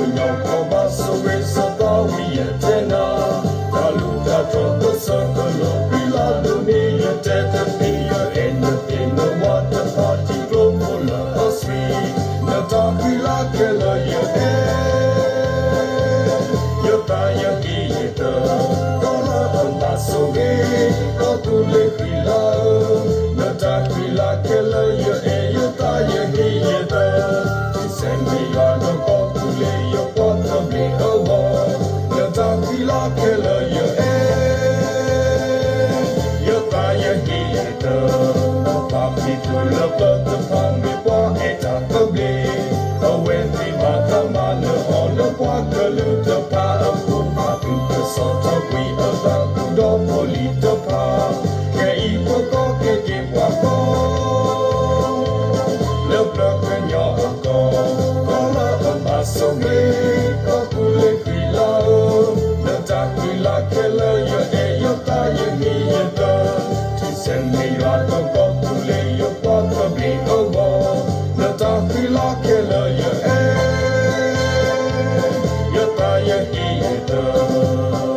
ကညီကီၢ်ဘၣ်ဆိၣ်ဂ့ၤစီၤသးဝံၣ်ယတဲနၤ, တၢ်လူၢ်တၢ်ထီၣ်ကစၢၢ်ကလိၤ ပျံၤလၢဒိၣ်န့ၢ်ယတဲတသ့, ယအဲၣ်နသ့ၣ်နဝၤတဖၣ်ထံကျိဖိလၢအဆှံ, နတၢ်ဃံလၤခဲလၢာ်ယအဲၣ် ယသးယဟ့ၣ်ယတၢၢ်, ကီၢ်လၢအဘၣ်ဆိၣ်ဂ့ၤ, ကီၢ်သူလ့ၤဃံလၤဧၢ, နတၢ်ဃံလၤခဲလၢာ်ယအဲၣ် ယသးယဟ့ၣ်ယတၢၢ်, ထူစဲးန့ၢ်ယွၤဒီးကီၢ်သူလ့ၤယပှၤသဘျ့အဂီၢ်, နတၢ်ဃံလၤခဲလၢာ်ယအဲၣ် ယသးယဟ့ၣ်ယတၢၢ်, ပှၤဖံးသူၣ်လၢပျၢၤတဖၣ်မ့ၢ်ပှၤအဲၣ်တၢ်သဘျ့, အဝဲသ့ၣ်ဘၣ်တၢ်မၤနၢၤအီၤလၢပှၤကလုာ်တဖၣ်အဃိ, ပာ်သုၣ်ကစီၣ်ထီၣ်ကွံာ်အသးသူၣ်ဒီဖိလံၤတဖၣ်, ခဲအံၤပကီၢ်က့ၤက့ၤပှၤကီၢ် လၢပျၢၤကညီအကီၢ်, ကီၢ်လၢအဘၣ်ဆိၣ်ဂ့ၤ, ကီၢ်သူလ့ၤဃံလၤဧၢ, နတၢ်ဃံလၤခဲလၢာ်ယအဲၣ် ယသးယဟ့ၣ်ယတၢၢ်, ထူစဲးန့ၢ်ယွၤဒီးကီၢ်သူလ့ၤယပှၤသဘျ့အဂီၢ်, နတၢ်ဃံလၤခဲလၢာ်ယအဲၣ် ယသးယဟ့ၣ်ယတၢၢ်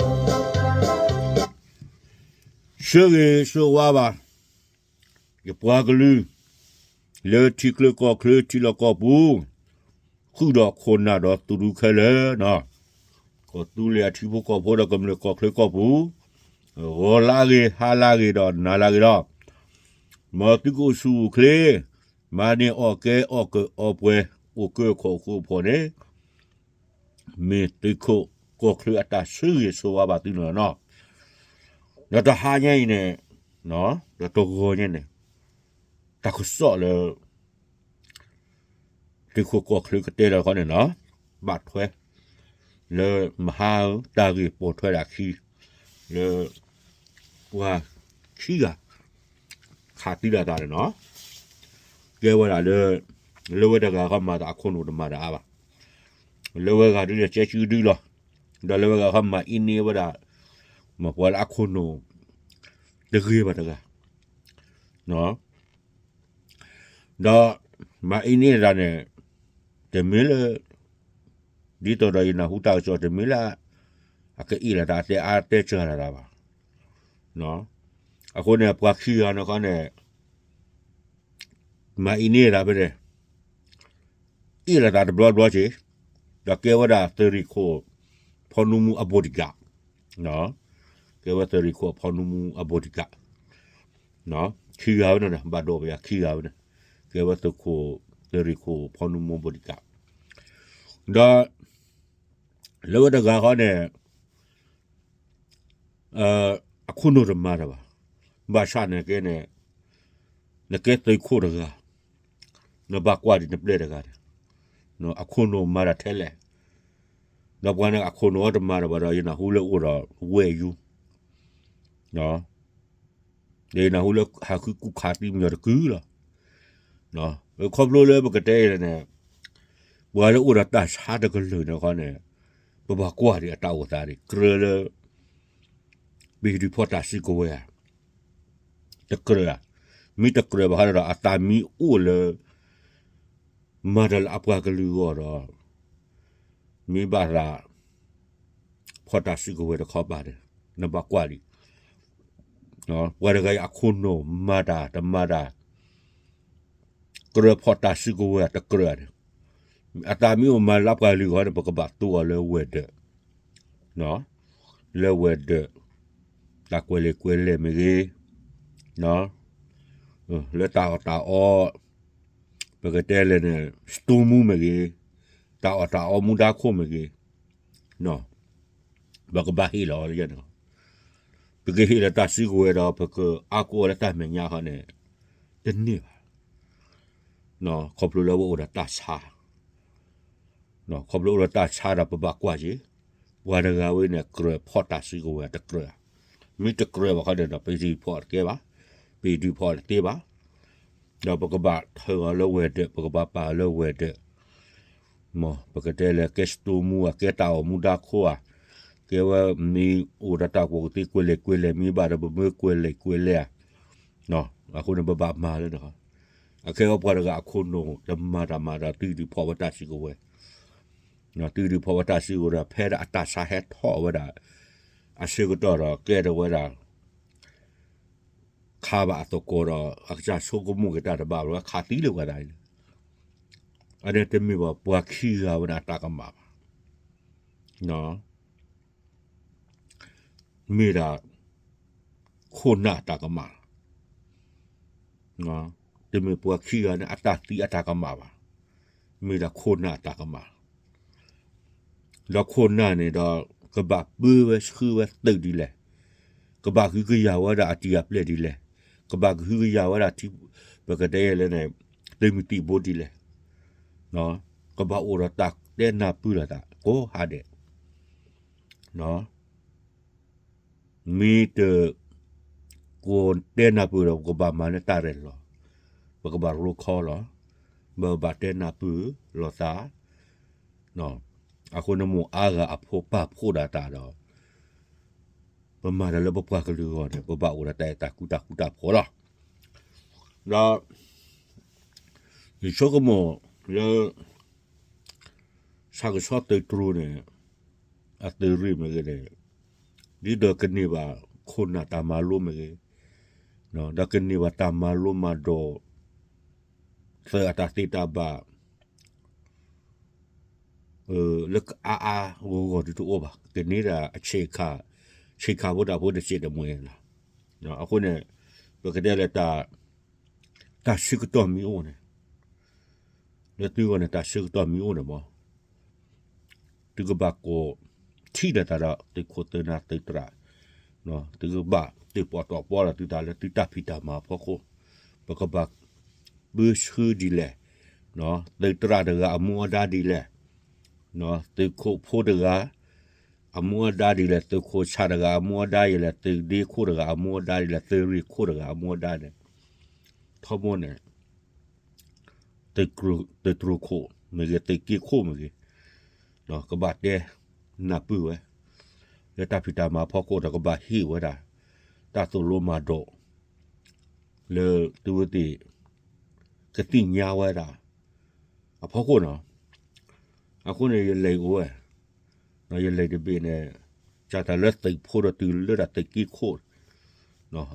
ဆၢဂ့ၤဆၢဝါဘၣ် ယပှၤကလုာ် လၢထံချၢကီၢ်ချၢထံလီၢ်ကီၢ်ပူၤ, ဃုာ်ဒီးခိၣ်နၢ်ဒီးသူၣ်ဒူခဲလၢာ်, ကီၢ်သူလ့ၤအထံဖိကီၢ်ဖိဒီးကမျၢၢ်ကီၢ်ချၢကီၢ်ပူၤ, ဂီၤလၢအဂ့ၤ ဟါလၢအဂ့ၤဒီးနၤလၢအဂ့ၤလီၤ. မ်သုကအိၣ်ဆူၣ်အိၣ်ချ့, မၤန့ၢ်အီၣ်ကဲအီၣ်ကၢအီၣ်ပှဲၤ, အိၣ်ကၢခီၣ်အိၣ်ဃူအိၣ်ဖိးန့ၣ် မ့ၢ်သုးခိၣ်ကီၢ်ချၢအတၢ်ဆၢဂ့ၤဆၢဝါဘၣ်သုန့ၣ်လီၤ. ဒီးတဟါညါအံၤန့ၣ်, ဒီးတဂီၤညါန့ၣ်, တၢ်ကစီၣ်လၢ သုးခိၣ်ကီၢ်ချၢကတဲလီၤခီန့ၣ်လီၤ, ဘၣ်ထွဲ လၢမဟါတၢ်ဂ့ၢ်ပိာ်ထွဲဒၣ်ခံ, လၢ ပှၤခံဂၤ ခးသံဒၣ်တၢ်န့ၣ်လီၤ. ကဲဝဲဒၣ်လၢ လၢဝဲတဂၤဃီမၤတၢ်အခိၣ်နူာ်တမၤတၢ်အါဘၣ်, လၢဝဲဂၤဒုန့ၣ်ကဲစုဒုလီၤ. ဒီးလၢဝဲဂၤဃီမၤအံၤန့ၢ်ဝဲဒၣ် မ့ၢ်ပှၤလၢအခိၣ်နူာ် တဂ့ၤဘၣ်တဂၤ ဒီး မၤအံၤန့ၢ်တၢ်န့ၣ် တမ့ၢ်လၢ ဒ်သိးဒီးယနၢ်ဟူတၢ်ကစီၣ် တမ့ၢ်လၢ အကအ့ၣ်လိာ်တၢ်အတဲအါတဲစှၤလိာ်တၢ်ဘၣ်. အဃိန့ၣ် ပှၤခံဂၤန့ၣ်ခီန့ၣ် မၤအံၤန့ၢ်တၢ်ဖဲန့ၣ် အ့ၣ်လိာ်တၢ်တဘျီဘျီက့ၤ, ဒီးကဲဝဲဒၣ်သုးရ့ၣ်ခိၣ် ဖီနူမူအ bodyguard, ကဲဝဲသုးရ့ၣ်ခိၣ်ဖီနူမူအ bodyguard, ခံဂၤဝဲန့ၣ် ဘၣ်ဒိဘၣ်ယၤခံဂၤဝဲန့ၣ်, ကဲဝဲသုးခိၣ် သုးရ့ၣ်ခိၣ်ဖီနူမူ bodyguard, ဒီး လၢဝဲတဂၤဃီန့ၣ် အခိၣ်နူာ်တမၤတၢ်ဘၣ်. ဘၣ်ဆၣ်န့ၣ်ကဲန့ၣ် နကဲသုးခိၣ်တဂၤ, နဘၣ်ကွၢ်ဒံးနပျဲၢ်တဂၤန့ၣ်, အခိၣ်နူာ်မၤတၢ်ထဲလဲၣ်, ဒီးပှၤန့ၣ်အခိၣ်နူာ်အီၤတမၤတၢ်ဘၣ်ဒီး ယနၢ်ဟူလၢအိၣ်ဒီးဝဲၢ်ယူၤ, ဒီးယနၢ်ဟူလၢဟးဃုကူၣ်ခးသံမညီၤတကုလီၤ. ခီဖျိလၢပကတဲအံၤန့ၣ် ပှၤလၢအိၣ်ဒီးတၢ်ဆါတကလုာ်န့ၣ်ခီန့ၣ် ပဘၣ်ကွၢ်ဒံးအတၢ်အိၣ်သးဒံး ကြၢးလၢ ပဟံၣ်ဒုးဖီၣ်တၢ်စုကဝဲၤဧါ, တကြၢးဧါ, မ့ၢ်တကြၢးဘၣ်ဃီဒီး အသးမ့ၢ်အိၣ်လၢ မၤတၢ်လၢအပှၤကလုာ်အဂီၢ်ဒီး မ့ၢ်ဘၣ်သး ဖီၣ်တၢ်စုကဝဲၤတခီပၤန့ၣ် နဘၣ်ကွၢ်ဒံး, ပှၤတဂၤအံၤအခိၣ်နူာ်မၤတၢ်တမၤတၢ် ကြၢးဖီၣ်တၢ်စုကဝဲၤတကြၢးန့ၣ်, အသးမ့ၢ်အိၣ်မၤလၢပှၤကလုာ်အဂီၢ်န့ၣ် ပကဘၣ်သူအီၤလၢဝဲၤဒၢး, လၢဝဲၤဒၢး, တၢ်ကွဲးလံာ်ကွဲးလဲၢ်မ့ၢ်ဂ့ၤ, လၢတၢ်အီၣ်တၢ်အီ, ပကတဲလဲၣ်န့ၣ် စတိမူမ့ၢ်ဂ့ၤ, တၢ်အီၣ်တၢ်အီမူဒါခိၣ်မ့ၢ်ဂ့ၤ, ပကဘၣ်ဟ့ၣ်လီၤန့ၣ်, ပကဟ့ၣ်လၢတၢ်စုကဝဲၤဒီး ပကအါကိးအီၤလၢတၢ်မဲာ်ညါဃီန့ၣ် တန့ၢ်ဘၣ်. ခီဖျိလၢပအိၣ်ဒီးတၢ်ဆါ, ခီဖျိအိၣ်ဒီးတၢ်ဆါဒီးပဘၣ်ကွၢ်က့ၤ, ပှၤတဂၤဝဲန့ၣ် ကြၢးဖီၣ်တၢ်စုကဝဲၤတကြၢးဧါ, မ့ၢ်တကြၢးဘၣ်ဃီန့ၣ်ဒီး ပဟံၣ်ဒုးဖီၣ်တကဲဘၣ်, ပဟံၣ်ဒုးဖီၣ်တသ့ဘၣ်, ဒီးပကဘၣ်ထၢအီၤလၢဝဲၤဒၢး, ပကဘၣ်ပာ်အီၤလၢဝဲၤဒၢး, မ်ပကတဲလၢကဲစတိမူဧါ, ကဲတၢ်အီၣ်မူဒါခိၣ်ဧါ, ကဲဝဲမ့ၢ်အိၣ်ဒီးတၢ်ကွဲးကသ့ကွဲးလံာ်ကွဲးလဲၢ်မ့ၢ်ဘၣ်ဒီး ပမ့ၢ်ကွဲးလံာ်ကွဲးလဲၢ်ဧါ, အဃိန့ၣ် ပဘၣ်မၤလၢန့ၣ်, အခဲအံၤပှၤတဂၤအခိၣ်နူာ်တမၤတၢ်မၤဒီး သုဟံၣ်ဒုးဖီၣ်ဝဲတၢ်စုကဝဲၤ, သုးဒုးဖီၣ်ဝဲတၢ်စုကဝဲၤဒီး ဖဲဒၣ်အတၢ်ဆါဟဲထီၣ်ဝဲဒၣ် အဆၢကတီၢ်ဒီး ကဲထီၣ်ဝဲဒၣ် ခါဘၣ်အသကိးဒီး အကစၢ်ဆိကမိၣ်က့ၤတၢ်တဘၣ်ဘၣ် ခးသံလၢၤဝဲဒၣ်အံၤလီၤ. အန့ၣ်တမ့ၢ်ဘၣ်ပှၤခံဂၤဝဲဒၣ်အတၢ်ကမၣ်ဘၣ်. မ့ၢ်ဒၣ် ခိၣ်နၢ်အတၢ်ကမၣ်လီၤ. တမ့ၢ်ပှၤခံဂၤန့ၣ် အတၢ်သံအတၢ်ကမၣ်ဘၣ်. မ့ၢ်ဒၣ်ခိၣ်နၢ်အတၢ်ကမၣ်လီၤ. ဒီးခိၣ်နၢ်န့ၣ်ဒီး ကဘၣ်ပၢဝဲဆှၢဝဲသုးဒ်လဲၣ်, ကဘၣ်ကဟုကယာ်ဝဲဒၣ်အတံၤအပျဲၢ်ဒ်လဲၣ်, ကဘၣ်ကဟုကယာ်ဝဲဒၣ်ထံ ပကတဲလဲၣ်န့ၣ် သုးမုၢ်သံၣ်ဘိဒ်လဲၣ်, ကဘၣ်အိၣ်ဒီးတၢ်တဲနၢ်ပၢၢ်လိာ်သးကိးဂၤဒဲး, မ့ၢ်တ ကိးတဲနၢ်ပၢၢ်ဒီး ပကဘၣ်မၤန့ၢ်တၢ်ရဲၣ်လီၤ, ပကဘၣ်ရိခီလီၤ, ပကဘၣ်တဲနၢ်ပၢၢ်လိာ်သး, အဃိန့ၣ်မိၢ်အါဂၤအဖိပၢ်ဖိဒၣ်တၢ်ဒီး ပမၤတၢ်လၢပပှၤကလုာ်အဂီၢ်န့ၣ် ပဘၣ်အိၣ်ဒီးတၢ်အဲၣ်တၢ်ကွံတၢ်ဃူတၢ်ဖိးလီၤ. ဒီး ယဆိကမိၣ်လၢ ဆၣ်ကဆီသုးတြိၤန့ၣ် အသုးရ့ၣ်မ့ၢ်ဂ့ၤန့ၣ် ဒ်သိးကန့ၢ်ဘၣ်ခိၣ်နၢ်တၢ်မၤလိမ့ၢ်ဂ့ၤ, ဒီးကန့ၢ်ဘၣ်တၢ်မၤလိမၤဒိး သုးအတၢ်သ့တၢ်ဘၣ် လၢကအါအါဂီၢ်ဂီၢ်ဒုးတအိၣ်ဘၣ်, ကန့ၢ်ဒၣ်အဆ့ၣ်ခါ, ဆ့ၣ်ခါဖိတၢ်ဖိတစဲးတမှဲၤလီၤ. အဃိန့ၣ် ပကတဲလၢ တၢ်ဆၢကတီၢ်မ့ၢ်အိၣ်န့ၣ်, လၢသုဂီၢ်န့ၣ် တၢ်ဆၢကတီၢ်မ့ၢ်အိၣ်န့ၣ်မ့ၢ် သုကဘၣ်ကိးထံၣ်လိာ်သးဒီးသုးခိၣ်သုးနၢ်သုးသရၣ်, သုကဘၣ်တ့ၢ်ပီၣ်တီၣ်ပီဒီးသုသးလၢသုတၢ်ဖံးတၢ်မၤအဖီခိၣ်, ပကဘၣ်ပၢဆှၢဒ်လဲၣ်, သုးသရၣ်တဂၤအမူအဒါဒ်လဲၣ်, သုးခိၣ်ဖိတဂၤ အမူအဒါဒ်လဲၣ်, သုးခိၣ်ဆၣ်တဂၤအမူအဒါဒ်လဲၣ်, သုးဒ့ခိၣ်တဂၤအမူအဒါဒ်လဲၣ်, သုးရ့ၣ်ခိၣ်တဂၤအမူအဒါဒ်လဲၣ်, ထီဘိန့ၣ် သုးတြိၤခိၣ်မ့ၢ်ဂ့ၤ, သုးက့ခိၣ်မ့ၢ်ဂ့ၤ, ကဘၣ်တဲနၢ်ပၢၢ်ဝဲ လၢတၢ်ဖံးတၢ်မၤအဖီခိၣ်ဒီး ကဘၣ်ဟ့ၣ်ဝဲဒၣ် တၢ်သိၣ်လိမၤဒိး လၢသုဝဲသ့ၣ် ကသ့ၣ်ညါဝဲဒၣ် အဖီခိၣ်န့ၣ်, အဃိန့ၣ် ယလဲၤအိၣ်ဝဲ, ယလဲၤတဘ့ၣ်န့ၣ် စးထီၣ်လၢသုးဖိဒီးတုၤလၢဒၣ်သုးက့ခိၣ်,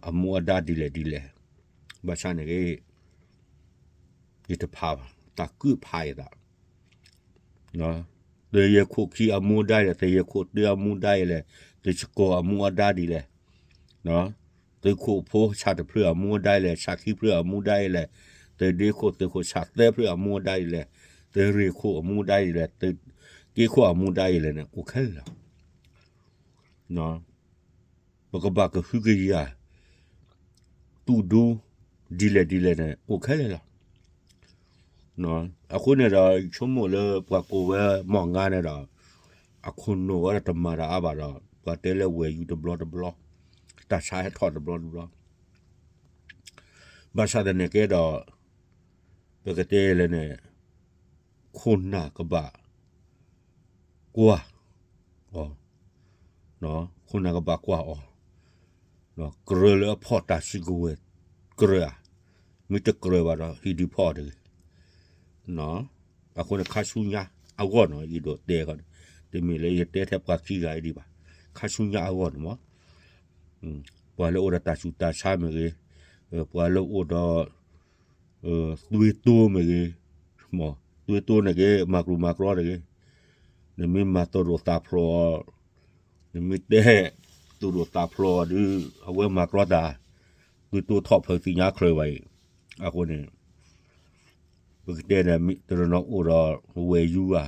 အမူအဒါဒ်လဲၣ်ဒ်လဲၣ်, ဘၣ်ဆၣ်န့ၣ်ဂ့ၤ ယတဖးဘၣ်, တၢ်ကုၣ်ဖးယသး သုးယဲၢ်ခိၣ်ခံအမူအဒါဒ်လဲၣ်, သုးယဲၢ်ခိၣ်တၢအမူအဒါဒ်လဲၣ်, သုးစကီၤအမူအဒါဒ်လဲၣ်, သုးခိၣ်ဖိဆၣ်တဖျၢၣ်အမူအဒါဒ်လဲၣ်, ဆၣ်ခံဖျၢၣ်အမူအဒါဒ်လဲၣ်, သုးဒ့ခိၣ်သုးခိၣ်ဆၣ်သၢဖျၢၣ်အမူအဒါဒ်လဲၣ်, သုးရ့ၣ်ခိၣ်အမူအဒါဒ်လဲၣ်, သုးက့ခိၣ်အမူအဒါဒ်လဲၣ်န့ၣ် အိၣ်ခဲလၢာ်လီၤ. ပကဘၣ်ကဟုကယာ် သူၣ်ဒူ ဒ်လဲၣ်ဒ်လဲၣ်န့ၣ် အိၣ်ခဲလၢာ်လီၤ. အဃိန့ၣ်ဒီး ယဆိကမိၣ်လၢပှၤကိးဝဲမီၢ်ငါန့ၣ်ဒီး အခိၣ်နူာ်ဝဲဒီးတမၤတၢ်အါဘၣ်ဒီး ပှၤတဲလၢဝဲၢ်ယူတဘျီတဘျီ, တၢ်ဆါဟဲထီၣ်တဘျီတဘျီ, ဘၣ်ဆၣ်သနာ်က့ဒီး ပကတဲလဲၣ်န့ၣ် ခိၣ်နၢ်ကဘၣ် ကွၢ်အီၤ, ခိၣ်နၢ်ကဘၣ်ကွၢ်အီၤ, ကြၢးလၢအဖီၣ်တၢ်စုကဝဲၤ ကြၢးဧါ, မ့ၢ်တကြၢးဘၣ်ဒီး ဟံးဒုးဖီၣ်အီၤတဂ့ၤ. အဃိန့ၣ် ခါဆူညါအဂီၢ်န့ၣ် ယဒိးတဲဃီန့ၣ်, တမ့ၢ်လၢယတဲထဲပှၤခံဂၤအံၤဒံးဘၣ်, ခါဆူညါအဂီၢ်န့ၣ်မ့ၢ် ပှၤလၢအိၣ်ဒီးတၢ်ဆူးတၢ်ဆါမ့ၢ်ဂ့ၤ, ပှၤလၢအိၣ်ဒီး သွေးတိုးမ့ၢ်ဂ့ၤ, သွေးတိုးန့ၣ်ဂ့ၤ မၤကြူးမၤကြီတဂ့ၤ, နမ့ၢ်မၤသူၣ်ဒိၣ်သးဖျိး, နမ့ၢ်တဲသူၣ်ဒိၣ်သးဖျိးဒီး အဝဲမၤကြီတၢ်, သွေးတိုးထီၣ်ဖျၢၣ်သ့ၣ်ညါချၢးဘၣ်အံၤ, အဃိန့ၣ် ပကတဲန့ၣ် တနီၤနီၤအိၣ်ဒီးဝဲၢ်ယူဧါ,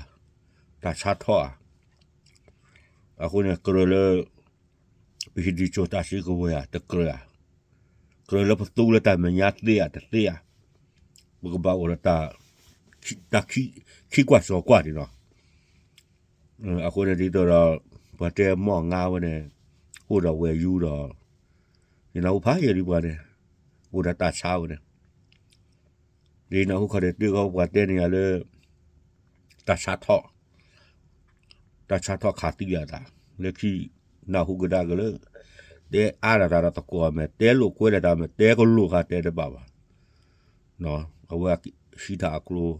တၢ်ဆါထီၣ်ဧါ, အဃိန့ၣ် ကြၢးလၢ ပဟံးဒုးစိာ်တၢ်စုကဝဲၤဧါ တကြၢးဧါ, ကြၢးလၢပသူလၢတၢ်မဲာ်ညါသ့ဧါတသ့ဧါ, ပကဘၣ်အိၣ်ဒီးတၢ် တၢ်ခံကွၢ်စီၤကွၢ်န့ၣ်လီၤ. အဃိန့ၣ်ဒ်သိးဒီး ပှၤတဲမီၢ်ငါဝဲန့ၣ် အိၣ်ဒီးဝဲၢ်ယူဒီး ယနၢ်ဟူဖးယံာ်ဒံးပှၤန့ၣ် အိၣ်ဒီးတၢ်ဆါဝဲန့ၣ် ဒ်နၢ်ဟူခီၣ်ဒဲးတ့ၢ်ဃီပှၤတဲန့ၣ်ယၤလၢ တၢ်ဆါထီၣ်, တၢ်ဆါထီၣ်ခးသံယၤသး, လၢခံနၢ်ဟူကဒါက့ၤလၢ တဲအါဒၣ်တၢ်ဒီးသကိးအမဲာ်, တဲလိာ်ကွဲဒၣ်တၢ်မဲာ်, တဲကလိာ်ဃာ်တဲတဘၣ်ဘၣ်. အဝဲဟံးတၢ်အကျိၤ,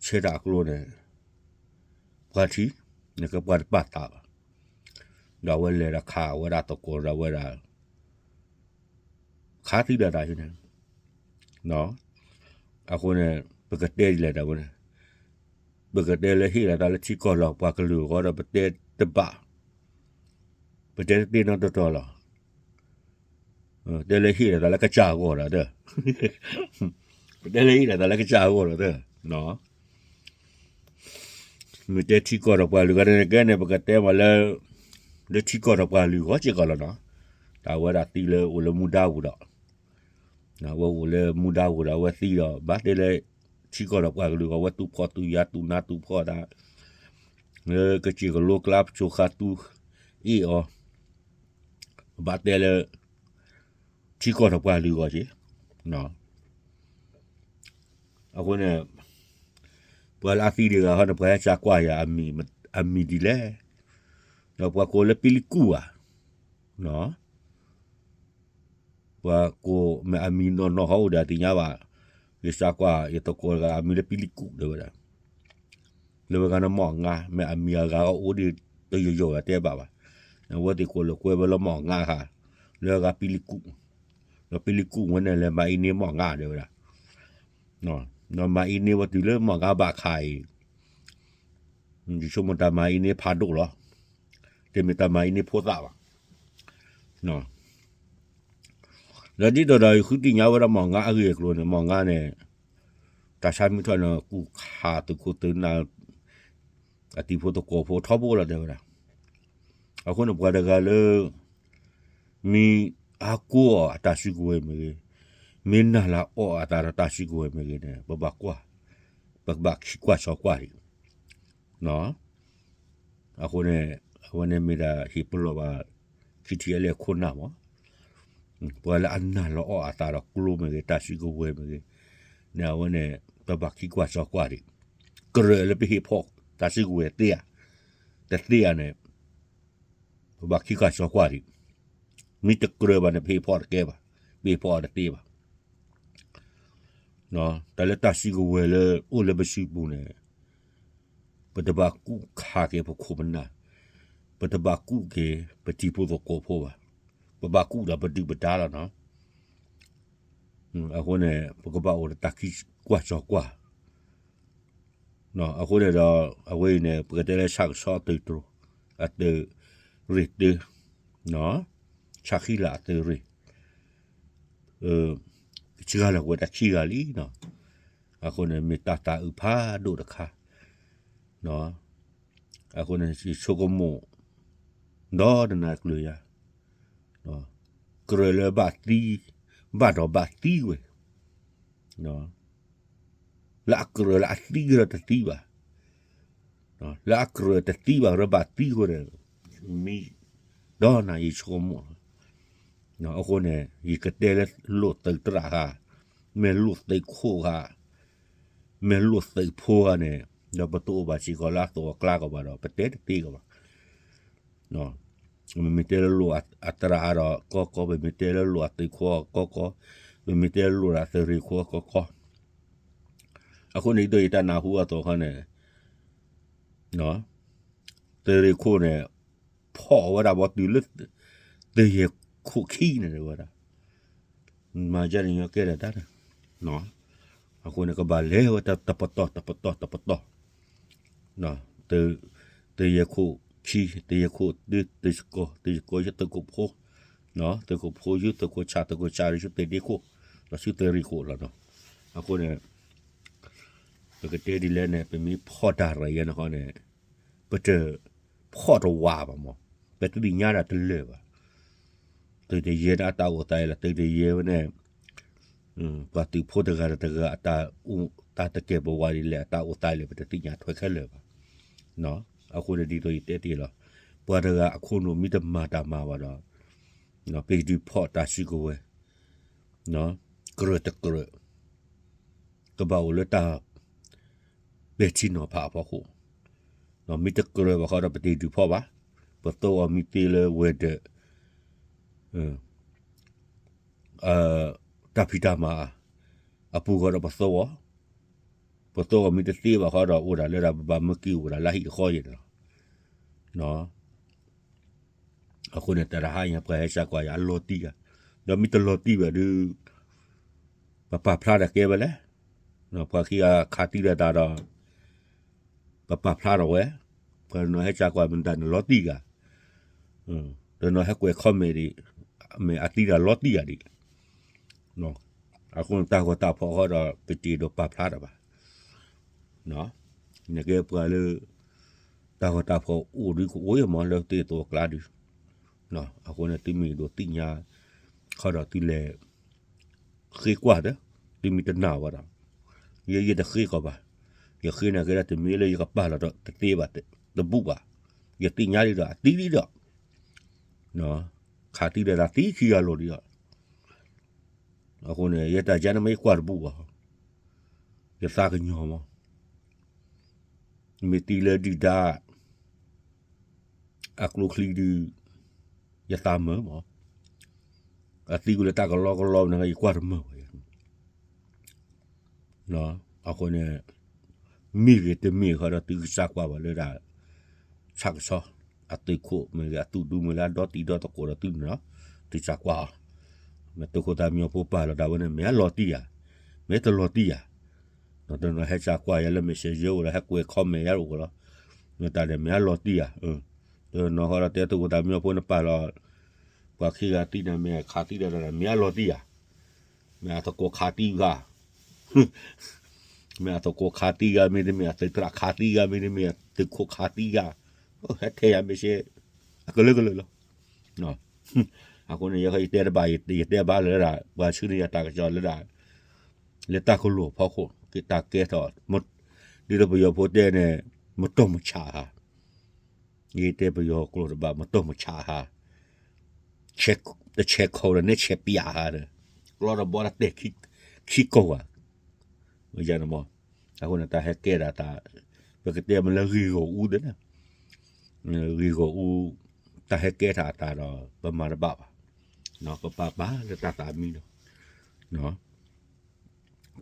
ဆဲးတၢ်အကျိၤန့ၣ် ပှၤထံၣ်, နကဲပှၤတပာ်သးဘၣ်. ဒီးအဝဲလဲၤဒီးခးဝဲဒၣ်သကိးဒီးဝဲဒၣ် ခးသံဒၣ်တၢ်န့ၣ်, အဃိန့ၣ် ပကတဲဒ်လဲၣ်ဒၣ်ဝဲန့ၣ်, ပကတဲလၢဟ့ၣ်လီၤသးလၢထံကီၢ်ဒီးပှၤကလုာ်အဂီၢ်ဒီးပတဲတဘၣ်, ပတဲတသ့နီတတီၤလီၤ. တဲလၢဟ့ၣ်လီၤသးလၢကစၢ်အဂီၢ်ဒီး, ပတဲလၢဟ့ၣ်လီၤသးလၢကစၢ်အဂီၢ်ဒီး, မ့ၢ်တဲထံကီၢ်ဒီးပှၤလုာ်ဂီၢ်န့ၣ်ကဲန့ၣ် ပကတဲမးလၢ လၢထံကီၢ်ဒီးပှၤလုာ်ဂီၢ်စ့ၢ်ကီးလီၤနီၤ. တၢ်ဝဲဒၣ်သံလၢအိၣ်လၢမူဒါပူၤဒီး, အဝဲအိၣ်လၢမူဒါပူၤဒီးအဝဲသံဒီး ဘၣ်တဲလၢ ထံကီၢ်ဒီးပှၤကလုာ်ဂီၢ် အဝဲသူၣ်ဖှီၣ်သူၣ်ယာ်သူၣ်နါသူၣ်ဖှီၣ်တၢ်, လၢကစၢၢ်ကလိကျါပစိၤဃာ်သူအ့ၣ်အီၤ, ဘၣ်တဲလၢ ထံကီၢ်ဒီးပှၤလုာ်ဂီၢ်က့ၤ. အဃိန့ၣ် ပှၤလၢအသံတဂၤဟီန့ၣ် ပှၤဟဲစးကွၢ်ယၤ အမံၤဒ်လဲၣ်, ဒီးပှၤကိးလၢပံလံကူၣ်ဧါ, ပှၤကိးမ့ၢ်အမံၤနီၢ်နီၢ်ဟီအိၣ်ဒီးသ့ၣ်ညါဘၣ်, ယစးကွၢ်ယသကိးတဂၤအမံၤလၢပံလံကူၣ်တဲဝဲဒၣ် လၢဝဲဂၤန့ၣ်မီၢ်ငါ မ့ၢ်အမံၤအဂၤအိၣ်ဒ်တယိာ်ယိာ်ဝဲတဲဘၣ်ဘၣ်, အဝဲသ့ၣ်ကိးလၢကွဲဝဲလၢမီၢ်ငါခါ, လၢအဂၤပံလံကူၣ်, ဒီးပံလံကူၣ်ဝဲန့ၣ်လဲၤမၤအံၤန့ၢ်မီၢ်ငါတဲဝဲဒၣ်, ဒီးမၤအံၤန့ၢ်ဝဲတုၤလၢမီၢ်ငါဘၣ်ခါအံၤ, ယဆိကမိၣ်တၢ်မၤအံၤန့ၢ်ဖးဒိၣ်လီၤ, တမ့ၢ်တၢ်မၤအံၤန့ၢ်ဖိသၣ်ဘၣ်. ဒီးဒ်သိးဒီးယဃုသ့ၣ်ညါဝဲဒၣ်မီၢ်ငါအဂ့ၢ်အကျိၤန့ၣ် မီၢ်ငါန့ၣ် တၢ်ဆါမုၢ်ထီၣ်န့ၣ် ကူၣ်ခးသုးခိၣ်သုးနၢ် အတံၤဖိသကိးဖိထီဘိလီၤတဲဝဲဒၣ်. အဃိန့ၣ်ပှၤတဂၤလၢ မ့ၢ်အါကိးအီၤအတၢ်စုကဝဲၤမ့ၢ်ဂ့ၤ, မ့ၢ်နၢ်လၢအီၣ်အသးဒီးတၢ်စုကဝဲၤမ့ၢ်ဂ့ၤန့ၣ် ပဘၣ်ကွၢ်, ပကဘၣ်ခံကွၢ်စီကွၢ်ဒံး. အဃိန့ၣ် အဝဲန့ၣ်မ့ၢ်ဒၣ်ဟ့ၣ်ပလီၢ်ဘၣ် ခံထံၣ်အလဲၢ်ခိၣ်နၢ်မး, ပှၤလၢအနၢ်လၢအီၣ်အသးဒီးကျိမ့ၢ်ဂ့ၤ တၢ်စုကဝဲၤမ့ၢ်ဂ့ၤ, န့ၣ်အဝဲန့ၣ် ပဘၣ်ခံကွၢ်စီကွၢ်ဒံး, ကြၢးလၢပဟ့ၣ်ဖီၣ်တၢ်စုကဝဲၤသ့ဧါ, တသ့ဧါန့ၣ် ပဘၣ်ခံကွၢ်စီကွၢ်ဒံး, မ့ၢ်တကြၢးဘၣ်န့ၣ် ပဟ့ၣ်ဖီၣ်တကဲဘၣ်, ပဟ့ၣ်ဖီၣ်အီၤတသ့ဘၣ်. တၢ်လၢတၢ်စုကဝဲၤလၢအိၣ်လၢပစုပူၤန့ၣ် ပတဘၣ်ကူၣ်ခးက့ၤပခိၣ်ပနၢ်, ပတဘၣ်ကူၣ်က့ၤပတံၤဖိသကိးဖိဘၣ်, ပဘၣ်ကူၣ်ဒီးပဒုၣ်ပဒါလီၤနီၤ. အဃိန့ၣ် ပကဘၣ်အိၣ်ဒီးတၢ်ခံကွၢ်စီကွၢ် အဃိန့ၣ်ဒီး အဝဲအံၤန့ၣ် ပကတဲလၢဆၣ်ကဆီအသုးတြိၤ အသုးရ့ၣ်တၢ, ဆၣ်ဃံလၤအသုးရ့ၣ်, ကစှၤလီၤဝဲတၢ်ခံဂၤလံနီၤ. အဃိန့ၣ် မ့ၢ်တၢ်သးအုးဖးဒိၣ်တခါ, အဃိန့ၣ် ယဆိကမိၣ် ဒီးနနၢ်ကျၢၤယၤ ကြၢးလၢဘၣ်သံ, ဘၣ်ဒီးဘၣ်သံဝဲ, လၢအကြၢးလၢအသံကဒီးတသံဘၣ်, လၢအကြၢးတသံဘၣ် ရၢဘၣ်သံဃိန့ၣ်, မ့ၢ် ဒီးနၤယဆိကမိၣ်လီၤ. အဃိန့ၣ် ယကတဲလၢလိၣ်သုးတြၢ်ဃာ်, မ့ၢ်လိၣ်သုးခိၣ်ဃာ်, မ့ၢ်လိၣ်သုးဖိဃာ်န့ၣ်, ဒီးပတအိၣ်ဘၣ်စ့ၢ်ကီးလၢအသီၣ်အကျါကီးဘၣ်ဒီး ပတဲတသ့ကီးဘၣ်. ပမ့ၢ်တဲလၢလိၣ်အတြၢ်အါဒီးကီကီ, ပမ့ၢ်တဲလၢလိၣ်အသုးခိၣ်ကီကီ, ပမ့ၢ်တဲလၢလိၣ်ဒီးသုးရ့ၣ်ခိၣ်ကီကီ, အဃိန့ၣ် ဒ်သိးယတၢ်နၢ်ဟူအသိးခီန့ၣ်, သုးရ့ၣ်ခိၣ်န့ၣ် ဖီၣ်ဝဲဒၣ်ဘီတုၤလၢ သုးရ့ၣ်ခိၣ်ခံန့ၣ်ဝဲဒၣ်, မၤယါန့ၣ်ညီကဲဒၣ်တၢ်န့ၣ်, အဃိန့ၣ် ကဘၣ်လဲၤဝဲတၢ်တပတီၢ်တပတီၢ်တပတီၢ်, သုးရ့ၣ်ခိၣ်ခံ, သုးရ့ၣ်ခိၣ်တၢ, သုးရ့ၣ်ခိၣ်ယဲၢ်, သုးခိၣ်ဖိ, သုးခိၣ်ဆၢ, သုးခိၣ်ဆၢ သုးရ့ၣ်ခိၣ်, ဒီးဆူသုးရ့ၣ်ခိၣ်လီၤ. အဃိန့ၣ် ပကတဲဒ်လဲၣ်န့ၣ် ပမ့ၢ်ဖီၣ်တၢ်ရၤယဲန့ၣ်ဃီန့ၣ်, ပတဖီၣ်တဝးဘၣ်မး, ပတသ့ၣ်ညါတၢ်တလၢာ်ဘၣ်. သုးတယဲၢ်န့ၣ်အတၢ်အိၣ်သးအံၤလီၤ, သုးတယဲၢ်ဝဲန့ၣ် ပှၤသုးဖိတဂၤဒီးတဂၤ အတၢ်အိၣ်သးတကဲာ်ပဝးဒ်လဲၣ်, အတၢ်အိၣ်သးလဲၣ် ပတသ့ၣ်ညါထွဲခဲလၢာ်ဘၣ်. အဃိန့ၣ်ဒ်သိးယတဲတ့ၢ်လီၤ, ပှၤတဂၤအခိၣ်နူာ်မ့ၢ်တမၤတၢ်မၤဘၣ်ဒီး, ပဟ့ၣ်ဒုးဖီၣ်တၢ်စုကဝဲၤ, ကြၢးတကြၢး ကဘၣ်အိၣ်လၢတၢ်ပဲာ်ထံနီၤဖးအဖီခိၣ်, မ့ၢ်တကြၢးဘၣ်ဃီဒီး ပတဟ့ၣ်ဒုးဖီၣ်ဘၣ်, ပသီအီၤမ့ၢ်သ့လၢဝဲၤဒၢး တၢ်ဖံးတၢ်မၤအပူၤဃီဒီးပသီအီၤ, ပသိၣ်ကီးမ့ၢ်တသ့ဘၣ်ဃီဒီး အိၣ်ဒၣ်လၢဒၣ်ပဘၣ်မၢက့ၤအိၣ်ဒၣ်လၢဟံၣ်တဃီယဲၢ်န့ၣ်လီၤ. အဃိန့ၣ် တၢ်တဟါညါ ပှၤဟဲစၢကွၢ်ယၤအလီၤတံၢ်ဧါ, ဒီးမ့ၢ်တလီၤတံၢ်ဘၣ်ဒီး ပပာ်ဖျါတၢ်ကဲဝဲလဲၣ်. ပှၤခံဂၤခးတံၢ်လၢတၢ်ဒီး ပပာ်ဖျါထီၣ်ဝဲ, ပှၤနီၤဟဲစၢကွၢ်မတၤန့ၣ်လီၤတံၢ်ဂၤ, တနီၤဟဲကွဲး comment ဒံး, မ့ၢ်အတံၢ်တၢ်လီၤတံၢ်ဂၤဒံး, အဃိန့ၣ် တၢ်ဂီၤတၢ်ဖီၣ်ဃီဒီး ပတအဲၣ်ဒိးပာ်ဖျါတၢ်ဘၣ်. နကဲပှၤလၢ တၢ်ဂီၤတၢ်ဖီၣ်အိၣ်ဒုးကအိၣ်အံၤမး လၢသုသဝီကျါဒုး, အဃိန့ၣ် သုမ့ၢ်အဲၣ်ဒိးသ့ၣ်ညါ ခီဒီးသုလဲၤ ဃ့ကွၢ်ဒီး, သုမ့ၢ်တနာ်ဝဲဒီး, ယဲယတဃ့ကီးဘၣ်, ယဃ့န့ၣ်ကဲဒၣ်တမ့ၢ်လၢယကပာ်လီၤတသ့ဘၣ်, တဘူၣ်ဘၣ်, ယသ့ၣ်ညါလံဒီး အတံၢ်လံဒီး, ခးတံၢ်ဒီးတၢ်သံခံဂၤလီၤဒံးဒီး, အဃိန့ၣ် ယတၢ်ယါန့ၣ်မ့ၢ်ယကွၢ်တဘူၣ်ဘၣ်, ယသးကညီၤမး, မ့ၢ်တံၢ်လၢဒုၣ်ဒါ အကျိချံဒုး ယသးမုာ်မး, အသံကွံာ်လၢတၢ်ကလီကလီန့ၣ် ယကွၢ်တမုာ်ဘၣ်. အဃိန့ၣ် မ့ၢ်ဂ့ၤတမ့ၢ်ဂ့ၤဃီဒီး သုကစၢ်ကွၢ်ဘၣ်လၢဒၣ် ဆၣ်ကဆီ အသုးခိၣ်မ့ၢ်ဂ့ၤ အသုးဒူမ့ၢ်လၢအဒီတံၤဒီသကိးဒီးသုန့ၣ်လီၤ, သုစၢ်ကွၢ်အီၤ, မ့ၢ်သုးခိၣ်သးမံညီၤဖိပာ်လီၤတၢ်ဝဲန့ၣ် မ့ၢ်အလီၤတံၢ်ဧါ, မ့ၢ်တလီၤတံၢ်ဧါ, တနီၤဟဲစၢ်ကွၢ်ယၤလၢ messenger အိၣ်လီၤ ဟဲကွဲး comment ယၤအိၣ်လီၤ, မ့ၢ်တၢ်န့ၣ် မ့ၢ်အလီၤတံၢ်ဧါ, တနီၤဃီဒီးတဲသုးခိၣ်သးမံညီၤဖိန့ၣ်ပာ်လီၤ ပှၤခံဂၤတံၢ်န့ၣ်မ့ၢ်ခးတံၢ်ဒီးတၢ်န့ၣ် မ့ၢ်အလီၤတံၢ်ဧါ, မ့ၢ်အသကိးခးတံၢ်ဂၤ, မ့ၢ်အသကိးခးတံၢ်ဂၤ မ့တမ့ၢ်အသုးသရၣ်ခးတံၢ်ဂၤ မ့တမ့ၢ်အသုးခိၣ်ခးတံၢ်ဂၤ, ဟဲထဲယၤမ့ၢ်စ့ အကလုာ်ကလုာ်လီၤ. အဃိန့ၣ် ယတဲတဘၣ် ယတဲဘၣ်လၢဒၣ် ပှၤဆှၢန့ၢ်ယၤတၢ်ကစီၣ်လၢဒၣ် လၢတၢ်ကလိၤဖီခိၣ် က့ၤတၢ်ကဲထီၣ်, ဒ်သိးပယီၤဖိတဲန့ၣ် မတီၢ်မဆးဧါ, ယတဲပယီၤကျိာ်တဘၣ် မတီၢ်မဆးဧါ, တဆဲးခိးဒီးနဲဆဲးပျးဧါဒီး ကျီဒီးဘီဒီးတဲာ်ခံကိာ်ဧါ, ယန့ၣ်မး, အဃိန့ၣ် တၢ်ဟဲကဲဒၣ်တၢ် ပကတဲမ့ၢ်လၢဂ့ၢ်ဂီၢ်အူသ့ၣ်န့ၣ်, ဂ့ၢ်ဂီၢ်အူ တၢ်ဟဲကဲထီၣ်အတၢ်ဒီး ပမၤတဘၣ်ဘၣ်, ပပာ်ပာ်လၢတၢ်သးမံလီၤ.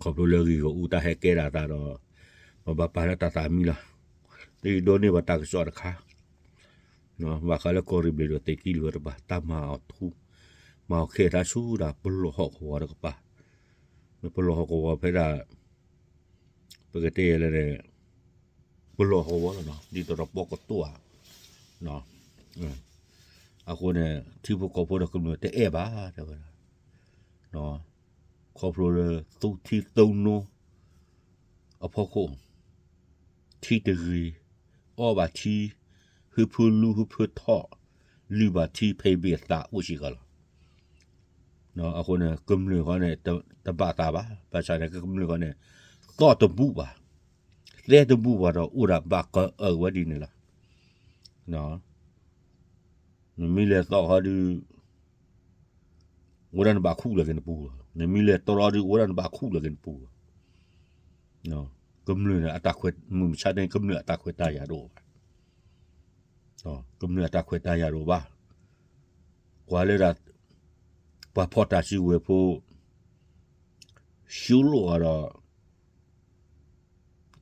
ခီဖျိလၢဂ့ၢ်ဂီၢ်အူတၢ်ဟဲကဲဒၣ်အသးဒီး ပဘၣ်ပာ်လၢတၢ်သးမံလီၤ. တဒိးန့ၢ်ဘၣ်တၢ်ကစီၣ်တခါ, ဘၣ်ဃးလၢကီၢ်ရ့ၣ်ဘျ့ၣ်ဒီးသုးက့လွံၢ်တဘၣ် တၢ်မၤအီၤထူ မၤအီၤခဲအံၤတၢ်ဆူဒၣ် ပလီၢ်ဟီၣ်ကဝီၤတကပၤ, ပလီၢ်ဟီၣ်ကဝီၤဖဲဒၣ် ပကတဲလဲၣ်န့ၣ် ပလီၢ်ဟီၣ်ကဝီၤလီၤနီၤ ဒ်သိးဒီးပီကတိၢ်ဧါ, အဃိန့ၣ် ထံဖိကီၢ်ဖိဒီးကမျၢၢ်တအဲၣ်ဘၣ် တဲဝဲဒၣ်, ခီဖျိလၢ သုးထံသုးနိအဖီခိၣ်, ထံတဂ့ၤ, အီၣ်ဘၣ်ထံ, ဟၢဖၢလူဟၢဖၢထီၣ်, လုၢ်ဘၣ်ထံဖဲဘ့ၣ်အသးအိၣ်စ့ၢ်ကီးလီၤ. အဃိန့ၣ် ကမျၢၢ်ဃီန့ၣ် တဘၣ်သးဘၣ်, ဘၣ်ဆၣ်န့ၣ် ကမျၢၢ်ဃီန့ၣ် သီၣ်တဘူၣ်ဘၣ်, သဲတဘူၣ်ဘၣ်ဒီး အိၣ်ဒၣ်ဘၣ်ကအၢၣ်ဝဲဒ်န့ၣ်လီၤ. နမ့ၢ်လဲၤသီၣ်ဃီဒုး အိၣ်ဒၣ်နဘၣ်ခူၣ်လီၤက့ၤနပူၤလီၤ, နမ့ၢ်လဲၤတြီဒုး အိၣ်ဒၣ်နဘၣ်ခူၣ်လီၤက့ၤနပူၤလီၤ. ကမျၢၢ်န့ၣ် အတၢ်ခွဲး မုၢ်မဆါတနံၤ ကမျၢၢ်အတၢ်ခွဲးတၢ်ယာ်တအိၣ်ဘၣ်, ကမျၢၢ်အတၢ်ခွဲးတၢ်ယာ်တအိၣ်ဘၣ်, ကွၢ်လၢဒၣ် ပှၤဖီၣ်တၢ်စုကဝဲၤဖိ ရှုံးလိာ်အီၤဒီး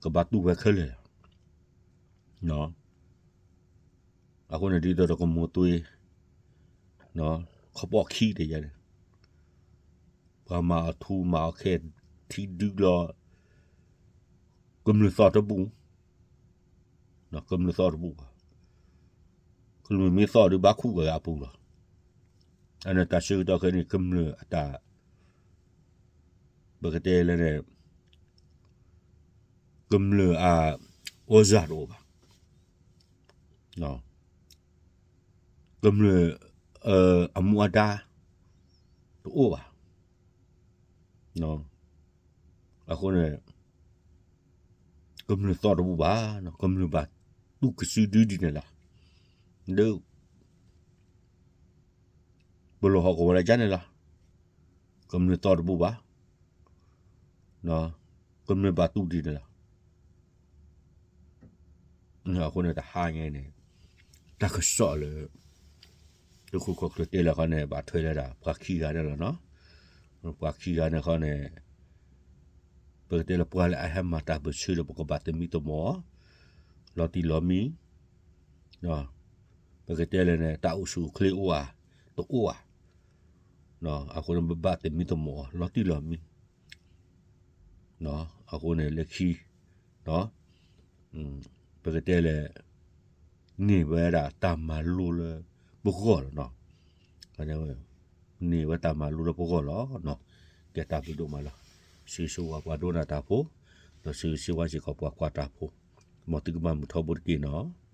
ကဘၣ်တူၢ်ဝဲခဲလၢာ်လီၤ. အဃိန့ၣ် ဒ်သိးဒီးကမိၢ်သွ့ ခီပီၣ်ခံတယါန့ၣ် ပှၤမၤအီၤထူမၤအီၤခဲ ထံဒုလီၤ ကမျၢၢ်သီၣ်တဘူၣ်, ကမျၢၢ်သီၣ်တဘူၣ်ဘၣ်, ကမျၢၢ်မ့ၢ်သီၣ်ဒုးဘၣ်ခူၣ်ဝဲအပူၤလီၤ. အန့ၣ်တၢ်ဆၢကတီၢ်ခဲအံၤန့ၣ် ကမျၢၢ်အတၢ် ပကတဲလဲၣ်န့ၣ် ကမျၢၢ်အ သြဇာ တအိၣ်ဘၣ်, ကမျၢၢ်အမူအဒါ တအိၣ်ဘၣ်. အဃိန့ၣ် ကမျၢၢ်သီၣ်တဘူၣ်ဘၣ်, ကမျၢၢ်ဘၣ်တူၢ်ကစုဒုဒ်န့ၣ်လီၤ. ဒီး ပလီၢ်ဟီၣ်ကဝီၤလၢကန့ၣ်လီၤ. ကမျၢၢ်သီၣ်တဘူၣ်ဘၣ်, ကမျၢၢ်ဘၣ်တူၢ်ဒ်န့ၣ်လီၤ. အဃိန့ၣ်တဟါညါန့ၣ် တၢ်ကစီၣ်လၢ သုးခိၣ်ခီၣ်ချၢတဲလၢခီန့ၣ် ဘၣ်ထွဲလၢဒၣ် ပှၤခံဂၤန့ၣ်လီၤနီၤ. ပှၤခံဂၤန့ၣ်ခီန့ၣ် ပကတဲလၢပှၤလၢအဟဲမၤတၢ်ပၢၢ်ဆၢဒီး ပကဘၣ်သမံသမိးအီၤ လီၤတံၢ်လီၤမံ, ပကတဲလၢန့ၣ် တၢ်အိၣ်ဆူၣ်အိၣ်ချ့အိၣ်ဧါ, တအိၣ်ဧါ. အဃိန့ၣ် ပဘၣ်သမံသမိးအီၤ လီၤတံၢ်လီၤမံ. အဃိန့ၣ်လၢခံ ပကတဲလၢ န့ၢ်ဝဲဒၣ်တၢ်မၤလိလၢပဂီၢ်လီၤနီၤ. န့ၢ်ဝဲတၢ်မၤလိလၢပဂီၢ်လီၤ. ကဲတၢ်ဘျုးဒိၣ်မးလီၤ. ဆၢဂ့ၤဆၢဝါပှၤဒိကနၣ်တၢ်ဖိ, ဒီးဆၢဂ့ၤဆၢဝါစ့ၢ်ကီးပှၤကွၢ်တၢ်ဖိ, မ်သုကမၤမုာ်ထီဘိတက့ၢ်နီၤ.